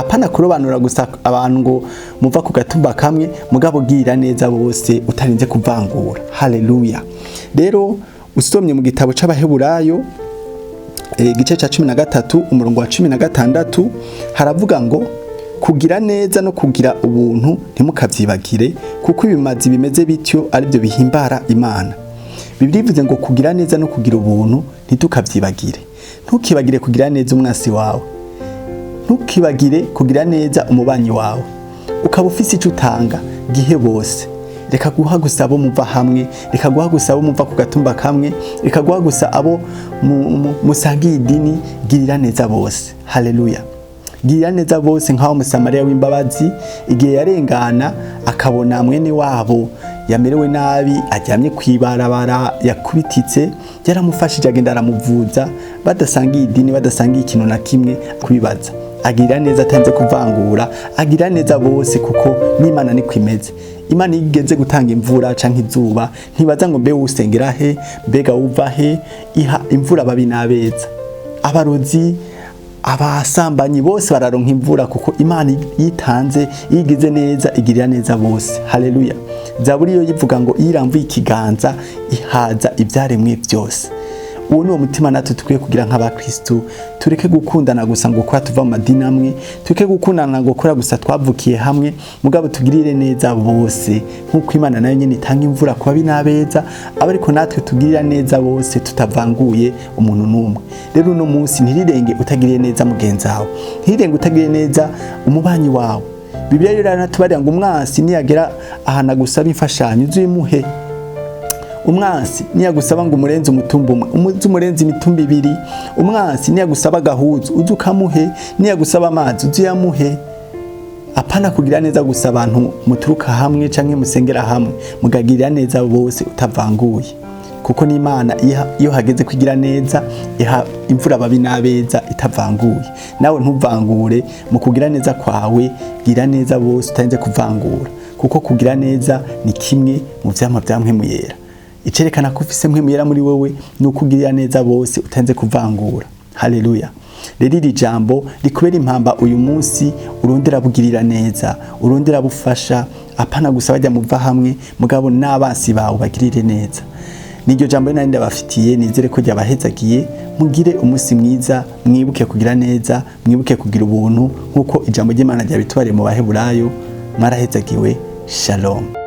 Apana kurobanura gusa abantu ngo muva ku gatumba kamwe, mugabo gira neza bose utarinze kuvangura. Haleluya. Rero usomye mu gitabo c'Abaheburayo, igice ca 13, umurongo wa 16, haravuga ngo: "Kugira neza no kugira ubuntu ntimukavyibagire, kuko ibimazi bimeze bityo aribyo bihimbara Imana." Bibiliya ivuze ngo kugira neza no kugira ubuntu ntitukavyibagire. Ntukibagire kugira neza umwasi wawe, ntukibagire kugira neza umubanyi wawe. Ukaba ufise icyo utanga, gihe bose. Reka guha gusa abo muva hamwe, reka guha gusa abo muva ku gatumba kamwe, reka guha gusa abo musangiye idini. Girira neza bose. Haleluya. Girira neza bose nk'aho Musamariya w'imbabazi, igihe yarengana akabona mwene wabo yamerewe nabi, aryamye kw'ibarabara, yakubititse, yaramufashije, agenda aramuvuza, badasangiye idini, badasangiye ikintu na kimwe. Kubibaza, agirira neza atanze kuvangura, agira neza bose, kuko n'Imana niko imeze. Imana iyo igeze gutanga imvura canke izuba, ntibaza ngo mbe usengera he, mbega uva he. Iha imvura ababi n'abeza, abarozi, abasambanyi, bose bararonka imvura, kuko Imana yitanze, yigize neza, igirira neza bose. Haleluya. Zaburi yo yivuga ngo iyo irambuye ikiganza ihaza ibyaremwe byose. Uwo ni wo mutima natwe dukwiye kugira nk'abakristu. Tureke gukundana gusa ngo kuba tuva mu madini amwe, tureke gukundana ngo kubera gusa twavukiye hamwe, mugabo tugirire neza bose nk'uko Imana nayo nyine itanga imvura ku babi n'abeza, aba ariko natwe tugirira neza bose tutavanguye umuntu n'umwe. Rero uno munsi ntirirenge utagiriye neza mugenzi wawe, ntirirenge utagiriye neza umubanyi wawe. Bibiliya rero iranatubarira ngo umwansi niyagera ahantu agusaba imfashanyo, uzimuhe. Umwansi niyagusaba ngo umurenze umutumba umwe, uze umurenze imitumba ibiri. Umwansi niyagusaba agahuzu, uze ukamuhe. Niyagusaba amazi, uze uyamuhe. Apana kugira neza gusa abantu muturuka hamwe canke musengera hamwe, mugagirira neza bose utavanguye, kuko n'Imana iyo hageze kugira neza iha imvura ababi n'abeza itavanguye. Nawe ntuvangure mu kugira neza kwawe, gira neza bose utarinze kuvangura, kuko kugira neza ni kimwe mu vyamwa vya Mpwemu Yera. Icerekana ko ufise Mpwemu Yera muri wewe ni uko ugirira neza bose utarinze kuvangura. Haleluya. Rero iri jambo rikubera impamba uyu munsi, urondera bugirira neza, urondera bufasha, apana gusa bajya muva hamwe, mugabo n'abansi bawe bagirire neza. Niryo jambo nari ndabafitiye, nizere ko ryabahezagiye. Mugire umunsi mwiza, mwibuke kugira neza, mwibuke kugira ubuntu nk'uko ijambo ry'Imana ryabitubariye mu Baheburayo. Mwarahezagiwe. Shalom.